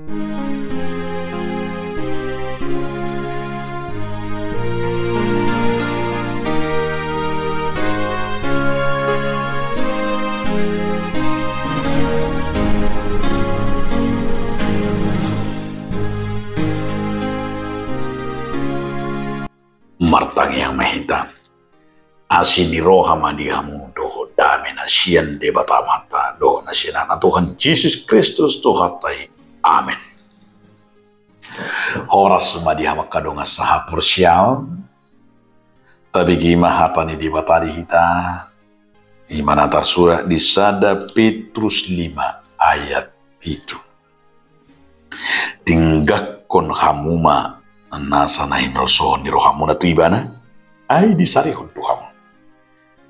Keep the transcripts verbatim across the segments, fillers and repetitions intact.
Martangiang ma hita. Asi ni roha ma di hamu dohot dame na sian Debata Amanta dohot na sian Anakna Tuhan Jesus Kristus Tuhanta i. Amen. Horas ma di hamu angka dongan sahaporseaon. Tabege ma hata ni Debata di hita. I ma na tarsurat di sada Petrus lima ayat pitu. Tinggakkon hamu ma nasa na hinolsohon ni rohamuna tu Ibana, ai disarihon do hamu.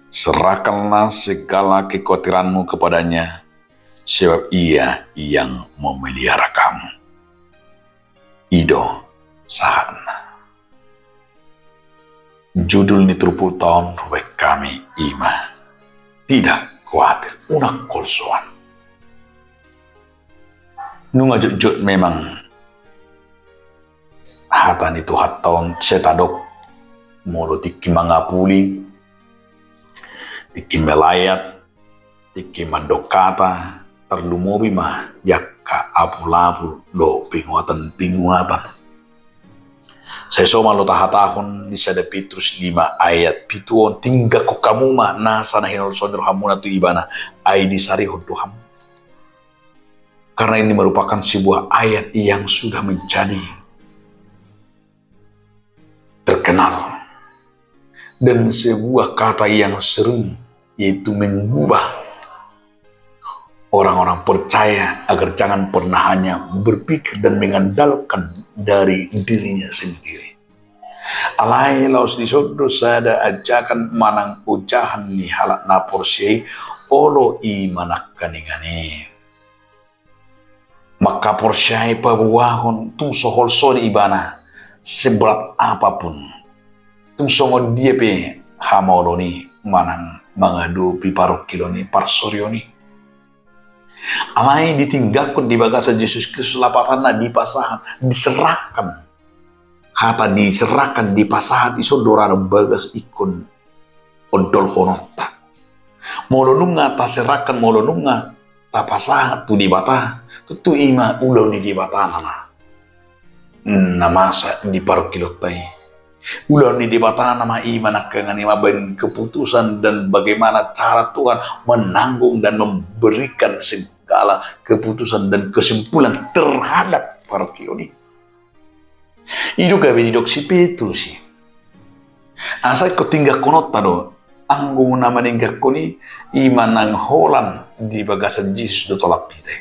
Serahkanlah segala kekhawatiranmu kepada-Nya, sebab Ia yang memelihara kamu. I do sahatna. Judul ni turpukta on hubaen hami i ma, Tidak khawatir, unang holsoan. Nunga jotjot memang hata ni Tuhanta on, sai tadok molo tingki mangapuli, tingki melayat, tingki mandok hata, tarlumobi ma di angka apulapul dohot pinguatanpinguatan. Sai somal do tahatahon di sada Petrus lima ayat pitu on, tinggakkon hamu ma nasa na hinolsohon ni rohamuna tu Ibana, ai disarihon do hamu. Karena ini merupakan sebuah ayat yang sudah menjadi terkenal dan sebuah kata yang sering, yaitu menggugah orang-orang percaya agar jangan pernah hanya berpikir dan mengandalkan dari dirinya sendiri. Alai laos dison do sada ajakan manang ojahan ni halak na porsea i, olo i ma nangkaningan i. Mangkaporseai paboahon tung so holsoan ibana seberat apapun, tung songon dia pe hamaolon i manang mangadopi parungkilon i, parsorion i. Alai ditinggakkon di bagasan Jesus Kristus, lapatanna dipasahat, diserahkan. Hata diserahkan, dipasahat, ison do rada bagas ingkon ondolhononta. Molo nunga taserahkan, molo nunga tapasahat tu Debata, tontu i ma ulaon ni Debata nama na masa di parungkilonta i. Ulaon ni Debata nama i ma nangkaningan i mambaen keputusan dan bagaimana cara Tuhan menanggung dan memberikan segala keputusan dan kesimpulan terhadap parungkilon i. I do gabe didok si Petrus i. Asa ingkon tinggakhononta do, anggo na maninggakhon i, i ma nang holan di bagasan Jesus do tolap hita i.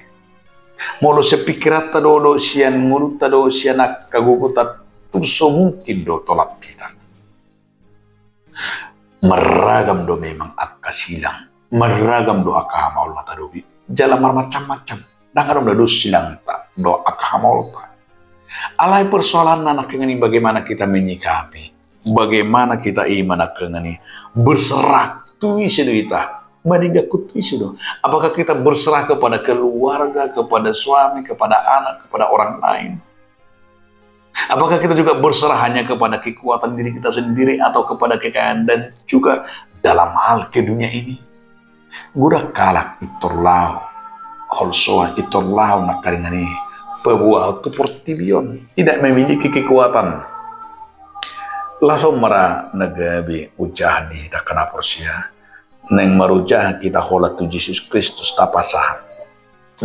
Molo sian pikiranta do, do sian ngolunta do, sian angka gogota, tung so mungkin do tolap hita. Marragam do memang angka silang, marragam do angka hamaolon na tadopi, jala marmacam-macam. Ndang adong na dos silangta dohot angka hamaolonta. Alai persoalanna nangkaningan i bagaimana kita menyikapi, bagaimana kita i ma nangkaningan i berserah tu ise do hita, maninggakhon tu ise do. Apakah kita berserah kepada keluarga, kepada suami, kepada anak, kepada orang lain? Apakah kita juga berserah hanya kepada kekuatan diri kita sendiri atau kepada kekayaan dan juga dalam hal ke dunia ini? Godang halak pintor laho, holsoan, pintor laho nangkaningan i paboahon tu portibi on, tidak memiliki kekuatan. Laos on ma ra na gabe ojahan di hita angka na porsea, naeng marojahan hita holan tu Jesus Kristus tapasahat.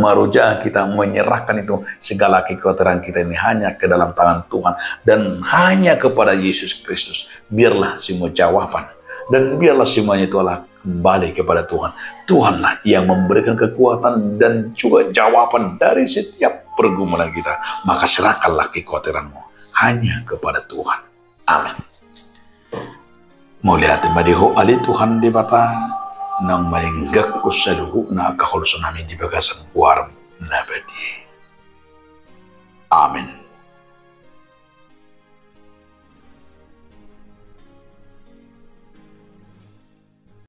Marojahan kita menyerahkan itu segala kekhawatiran kita ini hanya ke dalam tangan Tuhan dan hanya kepada Yesus Kristus. Biarlah semua jawaban dan biarlah semuanya itu adalah kembali kepada Tuhan. Tuhanlah yang memberikan kekuatan dan juga jawaban dari setiap pergumulan kita. Maka serahkanlah kekhawatiranmu hanya kepada Tuhan. Amen. Mauliate ma di Ho ale Tuhan Debata, naung maninggakhon saluhutna angka holso nami di bagasan goarmu na badia i.